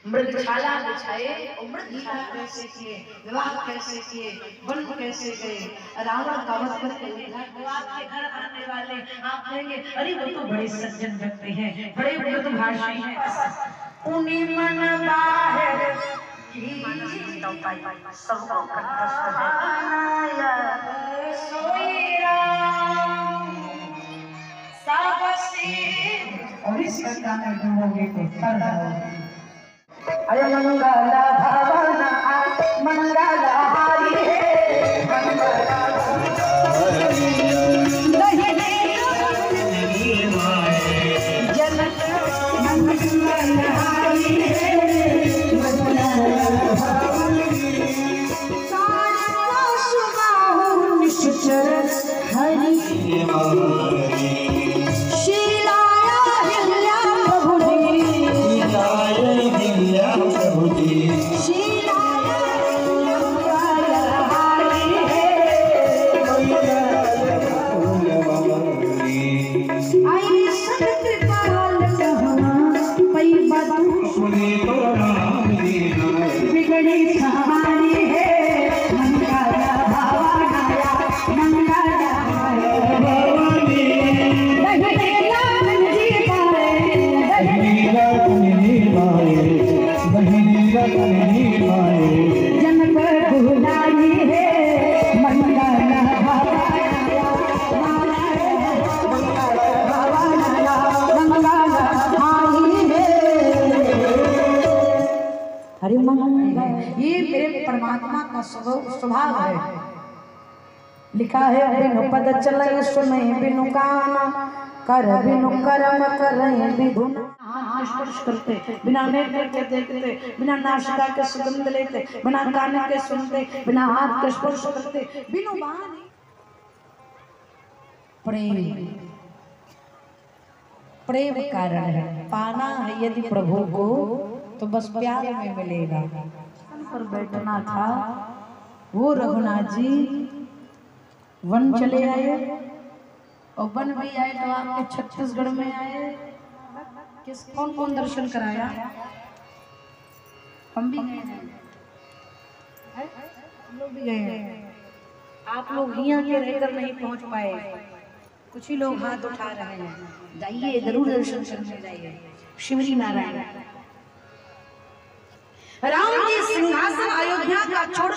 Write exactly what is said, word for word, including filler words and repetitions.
मृगशाला बिछाए और मृगशाला कैसे किए, विवाह कैसे किए, वन कैसे गए, रावण का वध करके ले गए। वो आपके घर आने वाले, आप कहेंगे, "अरे, वो तो बड़े सज्जन व्यक्ति हैं, बड़े मृदुभाषी हैं।" पुनि मन बाहर की मानस में लौटाई, सबको कंठस्थ है। सोई राम सावसी। और इस गंगा में डूबोगे तो तर जाओगे। अरे मंगल भवन मंगलहारी है, मंगल जन मंगलहारी है, मंगल भवन। निश्चर हरि। शीलाय हिल्या प्रभुति। शीलाय हिल्या प्रभुति। शीलाय हिल्या प्रभुति। ऐसन कृपाल कहाँ पैबा तू। सुने तो राम दीना। बिगड़ी कहानी है, मंगल भवनाया, मंगल भवनी। दही तेरा मंजी पाए, दही तेरा मंजी पाए, दही तेरा मंजी पाए। जनक बुलाई है, मंगल भवनाया, मंगल भवनाया, मंगल आई है। हरि मंगल। ये मेरे परमात्मा का स्वभाव, स्वभाव है। लिखा है, "बिनु पद चलइ सुनइ बिनु कान, कर बिनु करम करइ बिधु नान।" हाथ के स्पर्श करते, बिना नेत्र के देखते, बिना नासिका के सुगंध लेते, बिना कान के सुनते, बिना हाथ के स्पर्श करते, बिनु बान प्रेम, प्रेम कारण है। पाना है यदि प्रभु को तो बस प्यार में मिलेगा। पर बैठना था वो रघुनाथ जी वन चले आए, और वन भी आए तो आपके छत्तीसगढ़ में आए। किस, कौन कौन दर्शन कराया? हम भी गए हैं, हैं? हम लोग भी गए हैं। आप लोग यहाँ के रहकर नहीं पहुँच पाए, कुछ ही लोग हाथ उठा रहे हैं। जाइए, जरूर दर्शन करने जाइए। शिवरी नारायण, राम जी सिंहासन अयोध्या का छोड़